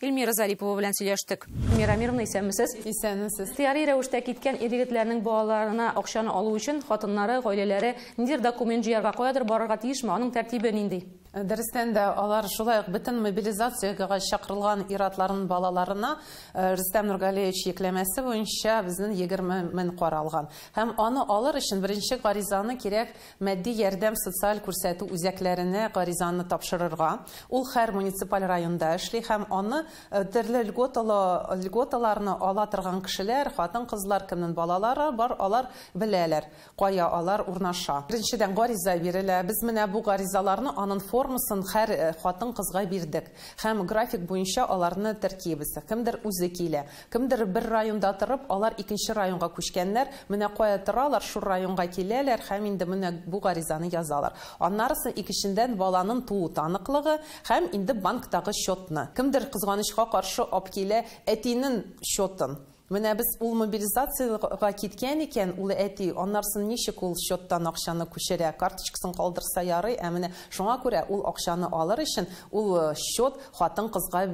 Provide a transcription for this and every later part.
Эльмира Зарипова белән сөйләштек. Эльмира Амировна, исәнмесез? Исәнмесез. Ихтыяри рәвештә киткән ир-егетләрнең балаларына акчаны алу өчен хатыннары, гаиләләре ниндидер документ җыярга, каядыр барырга тиешме? Аның тәртибе нинди? Дөрестән дә, алар шулай ук бөтен мобилизациягә чакырылган ир-атларның балаларына Рөстәм Нургалиевич йөкләмәсе буенча безнең 20 мең каралган. Һәм аны алыр өчен беренче гаризаны кирәк матди ярдәм социаль күрсәтү үзәкләренә гаризаны тапшырырга. Ул һәр муниципаль районда эшли һәм аны төрле льготаларны ала торган кешеләр, хатын-кызлар, кемнең балалары бар, алар беләләр, кая алар урнаша. Беренчедән гариза бирелә. Без менә бу гаризаларны, аның формасын һәр хатын-кызга бирдек. Һәм график буенча аларны теркибез. Кемдер үзе килә, кемдер бер районда торып, алар икенче районга күчкәннәр, менә кая торалар, шул районга киләләр һәм инде менә бу гаризаны язалар. Аннарысын икенчедән баланың туу таныклыгы һәм инде банктагы счетны. Кемдер кызганычка каршы алып килә әтинең счетын. Менә без ул мобилизациягә киткән икән, ул әти, аннарсын ничек ул счеттан акчаны күчерә, карточкасын калдырса ярый, ә менә шуңа күрә ул акчаны алыр өчен ул счет хатын-кызга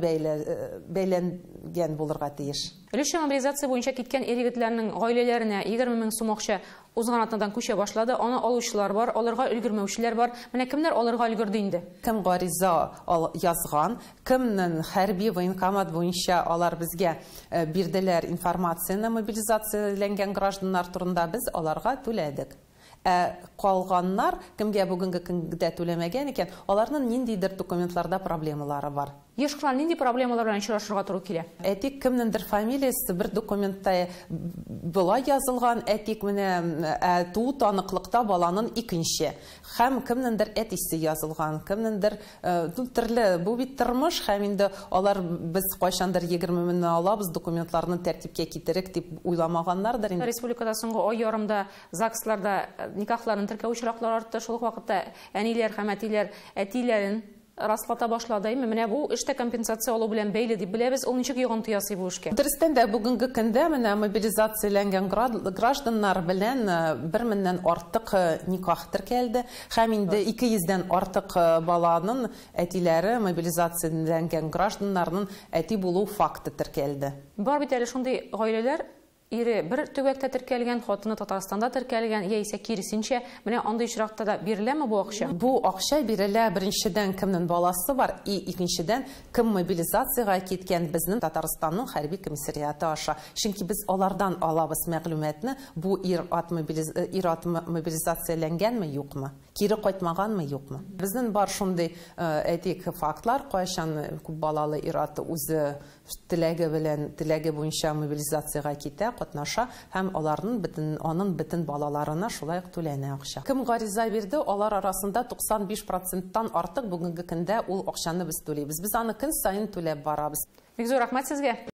бәйләнгән булырга тиеш. Өлешчә мобилизация буенча киткән ир-егетләрнең гаиләләренә 20 мең сум акча узган атнадан күчә башлады. Аны алучылар бар, алырга өлгермәүчеләр бар. Менә кемнәр алырга өлгерде инде? Кем гариза язган, кемнең хәрби военкомат буенча алар безгә бирделәр информацияне мобилизацияләнгән гражданнар турында, без аларга түләдек. Ә калганнар, кемгә бүгенге көндә түләмәгән икән, аларның ниндидер документларда проблемалары бар. Еш кына нинди проблемалар белән очрашырга туры килә? Әйтик, кемнеңдер фамилиясе бер документта болай язылган, әйтик, менә туу таныклыкта баланың икенче. Һәм кемнеңдер әтисе язылган, кемнеңдер төрле, бу бит тормыш, һәм инде алар без кайчандыр 20 меңне алабыз, документларны тәртипкә китерик дип уйламаганнардыр инде. Республикада соңгы ай ярымда ЗАГСларда никахларны теркәү очраклары артты. Шул ук вакытта әниләр һәм әтиләр әтиләрен раслата башлады. Менә бу эштә компенсация алу белән бәйле дип беләбез. Ул ничек йогынты ясый бу эшкә? Дөрестән дә, бүгенге көндә менә мобилизацияләнгән гражданнар белән 1 меңнән артык никах теркәлде һәм инде 200дән артык баланың әтиләре мобилизацияләнгән гражданнарның әти булу факты теркәлде. Бар бит әле шундый гаиләләр, ире бер төбәктә теркәлгән, хатыны Татарстанда теркәлгән, яисә киресенчә. Менә андый очракта да биреләме бу акча? Бу акча бирелә беренчедән кемнең баласы бар, и икенчедән кем мобилизациягә киткән безнең Татарстанның хәрби комиссариаты аша. Чөнки без алардан алабыз мәгълүматны, бу ир-ат мобилизацияләнгәнме, юкмы, кире кайтмаганмы, юкмы. Безнең бар шундый, әйтик, фактлар, кайчан күп балалы ир-ат үзе теләге белән, теләге буенча мобилизациягә китә, катнаша һәм аларның бөтен, аның бөтен балаларына шулай ук түләнә акча. Кем гариза бирде, алар арасында 95%-тан артык бүгенге көндә ул акчаны без түлибез. Без аны көн саен түләп барабыз. Бик зур рәхмәт сезгә.